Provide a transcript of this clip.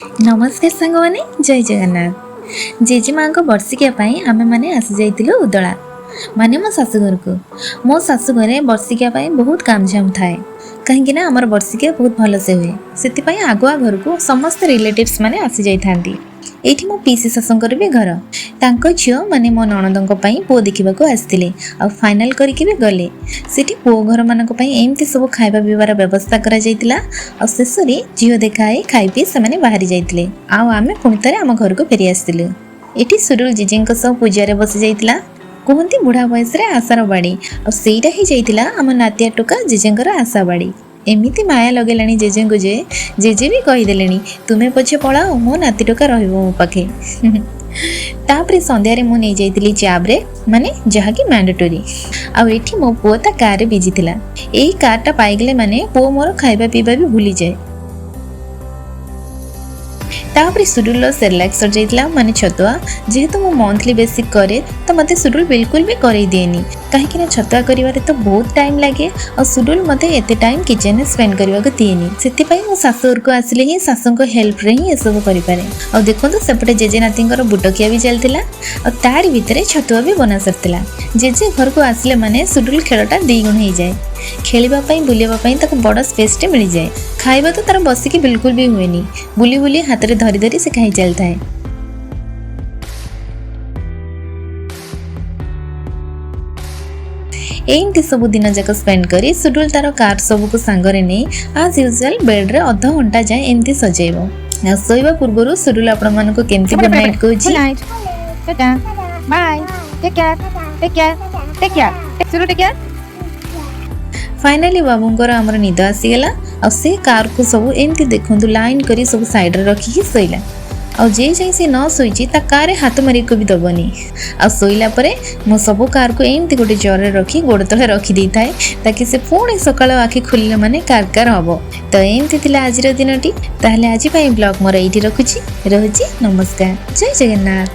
ନମସ୍କାର ସାଙ୍ଗମାନେ, ଜୟ ଜଗନ୍ନାଥ। ଜେଜେମାଙ୍କ ବର୍ଷିକିଆ ପାଇଁ ଆମେମାନେ ଆସିଯାଇଥିଲୁ ଉଦଳା, ମାନେ ମୋ ଶାଶୁଘରକୁ। ମୋ ଶାଶୁଘରେ ବର୍ଷିକିଆ ପାଇଁ ବହୁତ କାମଝାମ ଥାଏ, କାହିଁକି ନା ଆମର ବର୍ଷିକିଆ ବହୁତ ଭଲସେ ହୁଏ। ସେଥିପାଇଁ ଆଗୁଆ ଘରକୁ ସମସ୍ତେ ରିଲେଟିଭ୍ସ ମାନେ ଆସିଯାଇଥାନ୍ତି। ଏଇଠି ମୋ ପିଇସି ଶାଶୁଙ୍କର ବି ଘର। ତାଙ୍କ ଝିଅ ମାନେ ମୋ ନଣନ୍ଦଙ୍କ ପାଇଁ ପୁଅ ଦେଖିବାକୁ ଆସିଥିଲେ ଆଉ ଫାଇନାଲ୍ କରିକି ବି ଗଲେ। ସେଠି ପୁଅ ଘରମାନଙ୍କ ପାଇଁ ଏମିତି ସବୁ ଖାଇବା ପିଇବାର ବ୍ୟବସ୍ଥା କରାଯାଇଥିଲା ଆଉ ଶେଷରେ ଝିଅ ଦେଖା ହେଇ ଖାଇ ପିଇ ସେମାନେ ବାହାରି ଯାଇଥିଲେ ଆଉ ଆମେ ପୁଣି ଥରେ ଆମ ଘରକୁ ଫେରି ଆସିଥିଲୁ। ଏଠି ସୁରୁଲ ଜେଜେଙ୍କ ସହ ପୂଜାରେ ବସି ଯାଇଥିଲା। କୁହନ୍ତି ବୁଢ଼ା ବୟସରେ ଆଶାର ବାଡ଼ି, ଆଉ ସେଇଟା ହିଁ ଯାଇଥିଲା ଆମ ନାତିଆ ଟୋକା ଜେଜେଙ୍କର ଆଶା ବାଡ଼ି। ଏମିତି ମାୟା ଲଗେଇଲାଣି ଜେଜେଙ୍କୁ ଯେ ଜେଜେ ବି କହିଦେଲେଣି, ତୁମେ ପଛେ ପଳାଅ, ମୋ ନାତି ଟୋକା ରହିବ ମୋ ପାଖେ। ତାପରେ ସନ୍ଧ୍ୟାରେ ମୁଁ ନେଇଯାଇଥିଲି ଚା ବ୍ରେକ୍, ମାନେ ଯାହାକି ମ୍ୟାଣ୍ଡେଟୋରୀ। ଆଉ ଏଠି ମୋ ପୁଅ ତା କାରରେ ବିଜି ଥିଲା। ଏଇ କାରଟା ପାଇଗଲେ ମାନେ ପୁଅ ମୋର ଖାଇବା ପିଇବା ବି ଭୁଲିଯାଏ। ତାପରେ ସୁରୁଲର ସେରେଲାକ୍ ସରିଯାଇଥିଲା, ମାନେ ଛତୁଆ। ଯେହେତୁ ମୁଁ ମନ୍ଥଲି ବେସିକ୍ କରେ, ତ ମୋତେ ସୁରୁଲ ବିଲକୁଲ ବି କରେଇ ଦିଏନି, କାହିଁକିନା ଛତୁଆ କରିବାରେ ତ ବହୁତ ଟାଇମ୍ ଲାଗେ ଆଉ ସୁରୁଲ ମୋତେ ଏତେ ଟାଇମ୍ କିଚେନରେ ସ୍ପେଣ୍ଡ କରିବାକୁ ଦିଏନି। ସେଥିପାଇଁ ମୁଁ ଶାଶୁଘରକୁ ଆସିଲେ ହିଁ ଶାଶୁଙ୍କ ହେଲ୍ପରେ ହିଁ ଏସବୁ କରିପାରେ। ଆଉ ଦେଖନ୍ତୁ, ସେପଟେ ଜେଜେ ନାତିଙ୍କର ବୁଟଖିଆ ବି ଚାଲିଥିଲା ଆଉ ତାରି ଭିତରେ ଛତୁଆ ବି ବନା ସରିଥିଲା। ଜେଜେ ଘରକୁ ଆସିଲେ ମାନେ ସୁରୁଲ ଖେଳଟା ଦ୍ୱିଗୁଣ ହେଇଯାଏ। ଖେଳିବା ପାଇଁ, ବୁଲିବା ପାଇଁ ତାକୁ ବଡ଼ ସ୍ପେସ୍ଟେ ମିଳିଯାଏ। ଖାଇବା ତ ତାର ବସିକି ବିଲକୁଲ ବି ହୁଏନି, ବୁଲି ବୁଲି ହାତରେ ଧରି ଧରି ସେ ଖାଇ ଚାଲିଥାଏ। ଏମିତି ସବୁ ଦିନ ଯାକ ସ୍ପେଣ୍ଡ କରି ସୁଡୁଲ ତାର କାର୍ ସବୁକୁ ସାଙ୍ଗରେ ନେଇ ଆଜ୍ ୟୁଜୁଆଲ୍ ବେଡ଼୍ରେ ଅଧଘଣ୍ଟା ଯାଏଁ ଏମିତି ସଜେଇବ। ଆଉ ଶୋଇବା ପୂର୍ବରୁ ସୁଡୁଲ ଆପଣମାନଙ୍କୁ କେମିତି ଗୁଡ୍ ନାଇଟ୍ କହୁଛି। Good night. Tata. Bye. Take care. Take care. Take care. Suru, take care. Finally ବାବୁଙ୍କର ଆମର ନିଦ ଆସିଗଲା ଆଉ ସେ କାର୍କୁ ସବୁ ଏମିତି ଦେଖନ୍ତୁ ଲାଇନ୍ କରି ସବୁ ସାଇଡ଼୍ରେ ରଖିକି ଶୋଇଲା। ଆଉ ଯେ ଯାଏଁ ସେ ନ ଶୋଇଛି, ତା କାର୍ରେ ହାତ ମାରିବାକୁ ବି ଦେବନି। ଆଉ ଶୋଇଲା ପରେ ମୁଁ ସବୁ କାର୍କୁ ଏମିତି ଗୋଟେ ଜରରେ ରଖି ଗୋଡ଼ ତଳେ ରଖିଦେଇଥାଏ, ତାକି ସେ ପୁଣି ସକାଳ ଆଖି ଖୋଲିଲେ ମାନେ କାର୍ କାର୍ ହେବ। ତ ଏମିତି ଥିଲା ଆଜିର ଦିନଟି। ତାହେଲେ ଆଜି ପାଇଁ ବ୍ଲଗ୍ ମୋର ଏଇଠି ରଖୁଛି, ରହୁଛି, ନମସ୍କାର, ଜୟ ଜଗନ୍ନାଥ।